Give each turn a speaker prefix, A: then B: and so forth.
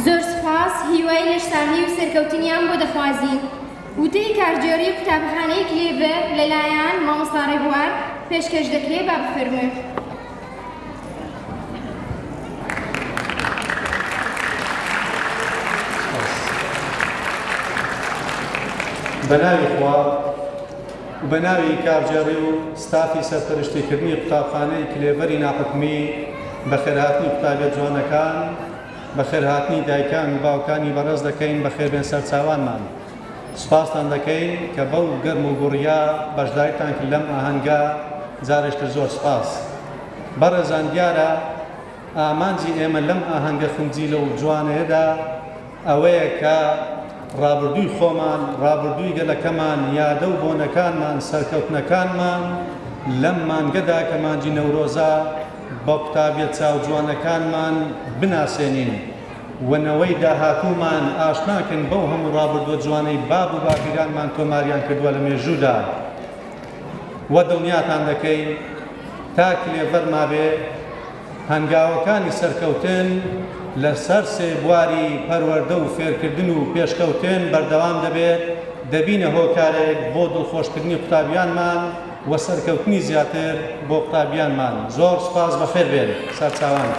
A: زۆر سوپاس، هیوای لەشساغی و سەرکەوتنیان بۆ دەخوازین. وتەی کارگێڕی قوتابخانەی کلێڤەر لەلایەن مامۆستا ڕێبوار پێشکەش دەکرێ با بفەرموێ.
B: بە ناوی خوا و بە ناوی کارگێڕی و ستافی سەرپەرشتیکردنی قوتابخانەی کلێڤەری ناحکومی بەخێرهاتنی قوتابیە جوانەکان بەخێرهاتنی دایکان و باوکانی بەڕێز دەکەین بەخێربێن سەرچاوانمان سوپاستان دەکەین کە بەو گەرم و گوڕیە بەشداریتان کرد لەم ئاهەنگە جارێکتر زۆر سوپاس بەڕێزان دیارە ئامانجی ئێمە لەم ئاهەنگە خنجیلە و جوانەیەدا ئەوەیە کە ڕابردووی خۆمان، ڕابردووی گەلەکەمان، یادە و بۆنەکانمان، سەرکەوتنەکانمان لەم مانگەدا کە مانگی نەورۆزە بە قوتابیە چاوجوانەکانمان بناسێنین و نەوەی داهاتوومان ئاشنا کەین بەو هەموو ڕابردووە جوانەی باب و باپیرانمان تۆماریان کردووە لە مێژوودا و دڵنیاتان دەکەین تا کلێڤەر مابێ هەنگاوەکانی سەرکەوتن لە سەر سێ بواری پەروەردە و فێرکردن و پێشکەوتن بەردەوام دەبێت، دەبینە هۆکارێک بۆ دڵخۆشکردنی قوتابیانمان و سەرکەوتنی زیاتر بۆ قوتابیانمان. زۆر سوپاس بەخێربێن سەرچاوان.